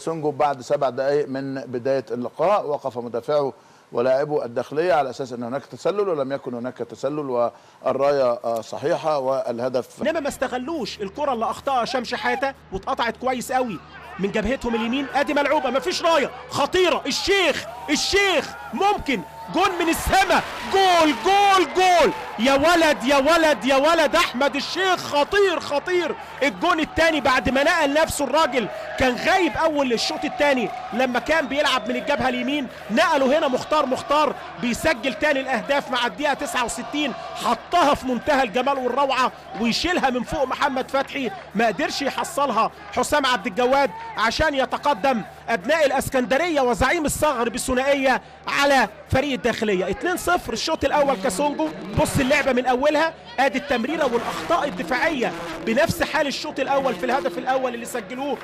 سونجو بعد 7 دقائق من بداية اللقاء. وقف مدافعه ولاعبه الداخلية على أساس أن هناك تسلل، ولم يكن هناك تسلل، والراية صحيحة والهدف. إنما ما استغلوش الكرة اللي أخطأها شمش حاتة واتقطعت كويس قوي من جبهتهم اليمين. ادي ملعوبة، مفيش راية، خطيرة، الشيخ الشيخ ممكن جون من السما، جول جول جول، يا ولد يا ولد يا ولد، احمد الشيخ خطير خطير. الجون الثاني بعد ما نقل نفسه، الراجل كان غايب اول الشوط الثاني لما كان بيلعب من الجبهة اليمين، نقله هنا مختار، مختار بيسجل ثاني الاهداف مع الدقيقة 69، حطها في منتهى الجمال والروعه ويشيلها من فوق محمد فتحي، ما قدرش يحصلها حسام عبد الجواد عشان يتقدم ابناء الاسكندرية وزعيم الصغر بالثنائيه على فريق الداخلية. 2-0 الشوط الاول. كاسونجو، بص اللعبة من اولها، ادي التمريره والاخطاء الدفاعية بنفس حال الشوط الاول في الهدف الاول اللي سجلوه،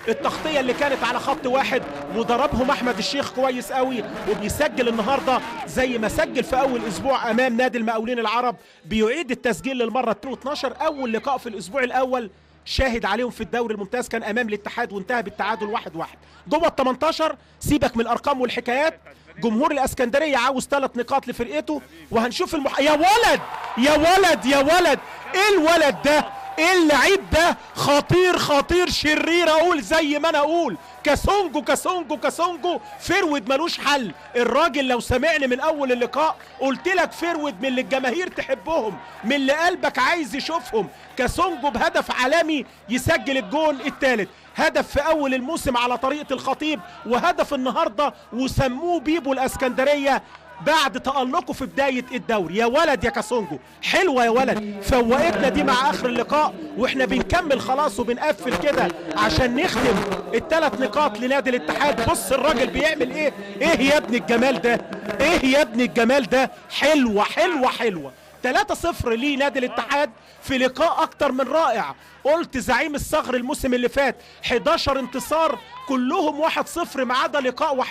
التغطية اللي كانت على خط واحد وضربهم احمد الشيخ كويس قوي، وبيسجل النهارده زي ما سجل في اول اسبوع امام نادي المقاولين العرب، بيعيد التسجيل للمرة 12. اول لقاء في الاسبوع الاول شاهد عليهم في الدوري الممتاز كان امام الاتحاد وانتهى بالتعادل 1-1. جوه ال 18 سيبك من الارقام والحكايات، جمهور الاسكندرية عاوز 3 نقاط لفرقته، وهنشوف يا ولد يا ولد يا ولد، ايه الولد ده؟ ايه اللعيب ده؟ خطير خطير شرير، اقول زي ما انا اقول. كاسونجو كاسونجو كاسونجو، forward ملوش حل. الراجل لو سمعني من اول اللقاء قلت لك forward من اللي الجماهير تحبهم، من اللي قلبك عايز يشوفهم. كاسونجو بهدف عالمي يسجل الجون الثالث، هدف في اول الموسم على طريقه الخطيب، وهدف النهارده وسموه بيبو الاسكندرية بعد تألقه في بداية الدوري. يا ولد يا كاسونجو، حلوة يا ولد، فوقتنا دي مع آخر اللقاء واحنا بنكمل خلاص وبنقفل كده عشان نختم ال3 نقاط لنادي الاتحاد. بص الراجل بيعمل ايه، ايه يا ابن الجمال ده، ايه يا ابن الجمال ده، حلوة حلوة حلوة. 3-0 لنادي الاتحاد في لقاء اكتر من رائع. قلت زعيم الصغر الموسم اللي فات 11 انتصار كلهم 1-0 ما عدا لقاء وحيد.